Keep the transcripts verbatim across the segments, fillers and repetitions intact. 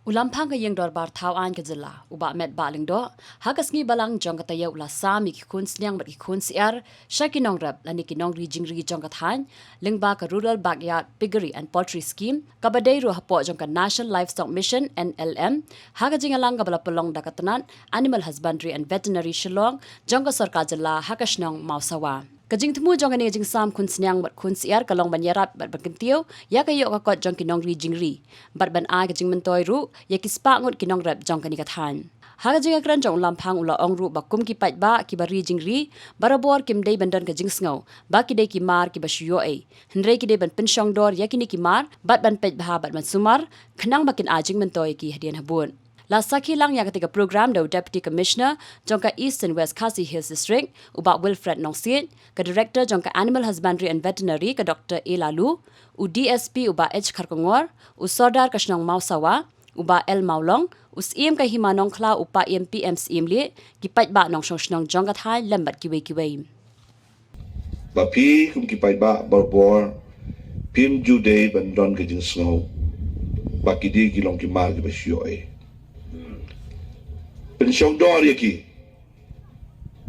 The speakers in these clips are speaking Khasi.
U Lamphang ka Ïing Dorbar Thaw Aiñ ka Jylla, u Bah Metbah Lyngdoh, ha ka sngi Balang jong ka taïew u la sam ïa ki khun sniang bad ki khun syiar sha ki nongrep lane ki nongri jingri jong ka thaiñ, lyngba ka Rural Backyard Piggery and Poultry Scheme, kaba dei ruh hapoh jong ka National Livestock Mission, N L M, ha ka jingïalang kaba la pynlong da ka tnat Animal Husbandry and Veterinary Shillong jong ka sorkar jylla ha ka shnong Mawsawa. Ka jingthmu jong kane ka jingsam khun sniang bad khun syiar ka long ban ïarap bad ban kyntiew ïa ka ïoh ka kot jong ki nongri jingri bad ban ai ka jingmyntoi ruh ïa ki spah ngut ki nongrep jong kane ka thaiñ. Ha ka jingïakren jong u Lamphang u la ong ruh ba kum ki paidbah kiba ri jingri, barabor kim dei ban don ka jingsngew ba ki dei ki mar kiba shu ïoh-ei, hynrei ki dei ban pynshong dor ïa kine ki mar bad ban peit bha bad ban sumar, khnang ba kin ai jingmyntoi ïa ki hadien habud. La sakhi lang ïa katei ka program da u Deputy Commissioner jong ka Eastern West Khasi Hills District, u Bah Wilfred Nongsiej, ka Director jong ka Animal Husbandry and Veterinary, ka Doctor A Laloo, u D S P u Bah H Kharkongor, u Sordar ka shnong Mawsawa, u Bah L Mawlong, u Syiem ka Hima Nongkhlaw u Paiem P M Syiemlieh, ki paidbah nongshong shnong jong ka thaiñ lem bad kiwei kiwei. Ba phi kum ki paidbah barabor phim ju dei ban don ka jingsngew ba ki dei ki long ki mar kiba shu ïoh-ei. Pynshong dor ïa ki.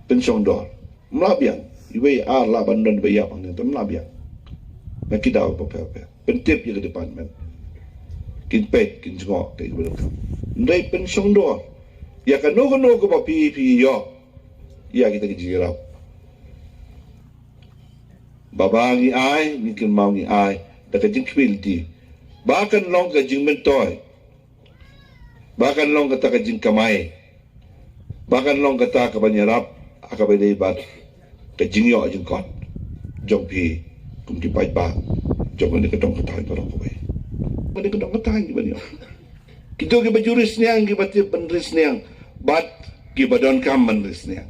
Pynshong dor. Ym lah biang. Iwei ar lah ban don ba ïap hangne te ym lah biang. Na ki daw bapher bapher. Pyntip ïa ka department. Kin peit, kin jngoh kaei kaba donkam. Hynrei pynshong dor ïa kano kano kaba phi phi ïoh ïa kita ki jingïarap. Ba ba ngi ai, ngi kynmaw ngi ai da ka jingkhmih lynti. Ba kan long ka jingmyntoi. Ba kan long kata ka jingkamai. Ba kan long kata ka ban ïarap ha kaba ïadei bad ka jingïoh jingkot jong phi kum ki paidbah jong kane ka dong ka thaiñ baroh kawei. Kane ka dong ka thaiñ kiban ïoh. Kito kiba ju ri sniang, kiba tip ban ri sniang bad kiba donkam ban ri sniang.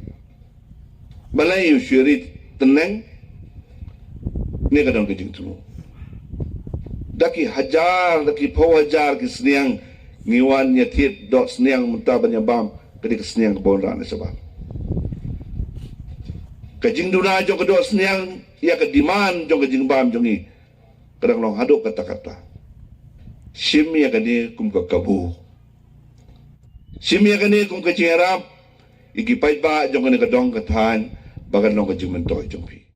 Balei u shu ri tneng? Ne ka don ka jingthmu. Da ki hajar, da ki phew hajar ki sniang ngi wan ïa thied doh sniang mynta ban ïa bam, ka dei ka sniang kaba wanrah na shabar. Ka jingduna jong ka doh sniang ïa ka demand jong ka jingbam jong ngi ka dang long haduh katta katta. Shim ïa kane kum ka kabu. Shim ïa kane kum ka jingïarap ïa ki paidbah jong kane ka dong ka thaiñ ba kan long ka jingmyntoi jong phi.